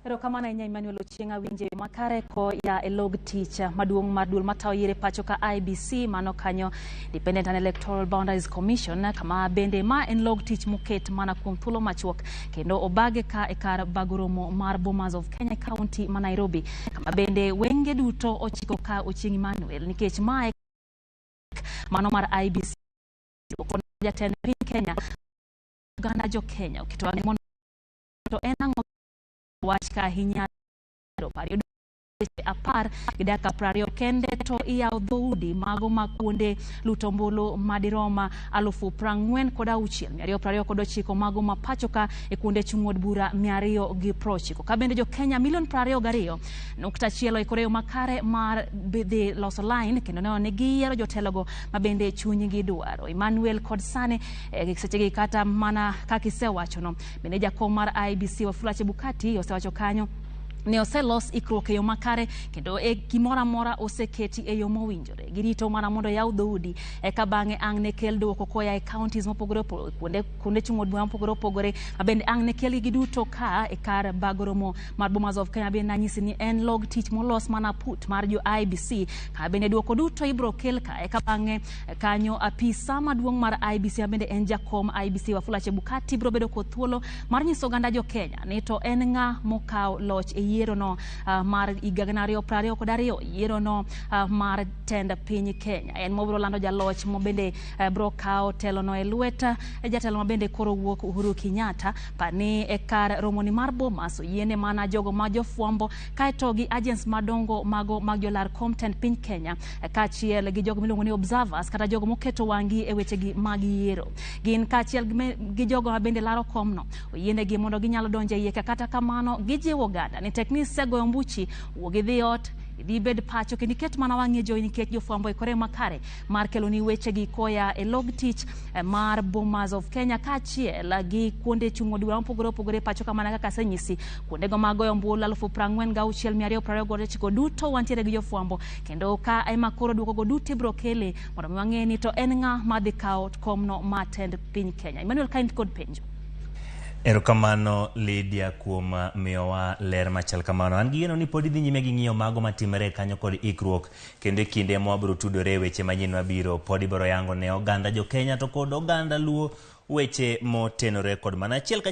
Erokamano ahinya, Emmanuel Ochieng'. Awinje makare koya e log tich maduong' mar duol matayo yiero e pacho ka, IEBC, mano kanyo Independent and Electoral Boundaries Commission, kama bende ma en log tich moket mana kuom thuolo machuok kendo obage ka e kar bago romo mar Bomas of Kenya e kaunti ma Nairobi, kama bende wenge duto ochiko ka Ochieng' Emmanuel, nikech mae mano mar IEBC jatend piny Kenya, oganda jo Kenya oketo wang'e mondo to en ang'o wach ka ahinya 10:20 kende to iyawo dhoudi mago ma kuonde luto ombulu madirom 46,229 mago ma pacho ka e kuonde chung' od bura 290, ka bende jo Kenya milion 22.1 oikore yo makare mar dhi loso line kendo neno ni giyiero jotelogo ma bende chunygi dwaro. Emmanuel kod sani e sechegi, kata mana kaka isewachono, bende jakom mar IEBC Wafula Chebukati osewacho kanyo ne oselos ikruok e yo makare kendo e gimoro amora oseketi e yo mowinjore. Girito mana mondo yaw dhoudi eka bang'e ang' ne kel duoko koa e counties mopogore opogore, kuonde chung' od bura mopogore opogore, ma bende ang' ne kelgi giduto ka e kar bago romo mar Bomas of Kenya. Bende nanyisi ni en log tich molos mana put mar jo IEBC, ka bende duoko duto ibro kel ka eka bang'e kanyo apisa maduong' mar IEBC, ma bende en jakom IEBC Wafula Chebukati, biro bedo kod thuolo mar nyiso oganda jo Kenya ni to en ng'a mokawo loch e yiero no mar higa 2022, yiero no mar tend piny Kenya. En mobiro lando jaloch mo bende biro kawo telo no e lwet jatelo ma bende koro wuok, Uhuru Kenyatta. Pani e kar romoni mar Bomas oyiene mana jogo ma jofwambo kaeto gi agents madongo mago mag jolar kom tend piny Kenya, kaachiel gi jogo miluongo ni observers kata jogo moketo wang'gi e wechegi mag yiero, gin kaachiel gi jogo ma bende laro komno, oyienegi mondo ginyalo donjo e iye ka. Kata kamano, gijiwo oganda ni tek ni isegoyo ombuchi, wuog idhi ot, idhi ibed pacho kendo iket mana wang'i e jowi, nikech jofwambo oikore makare mar keloni wechegi koya e log tich mar Bomas of Kenya kaachiel gi kuonde chung' od bura mopogore opogore e pacho ka. Mana kaka asenyisi, kuondego mag goyo ombulu 46,229 duto wantiere gi jofwambo, kendo ka ema koro duokogo duto ibiro kele mondo mi wang'e ni to en ng'a madhi kawo komno mar tend piny Kenya. Emmanuel, ka in kod penjo. Erokamano, Lydia, kuom miyowa ler machal kamano. An gi geno ni pod idhi nyime gi ng'iyo mago matimore kanyo kod ikruok, kendo e kinde ma wabiro tudore e weche manyien mabiro, pod ibiro yango ne oganda jo Kenya to kod oganda Luo weche motenore kod mana achiel ka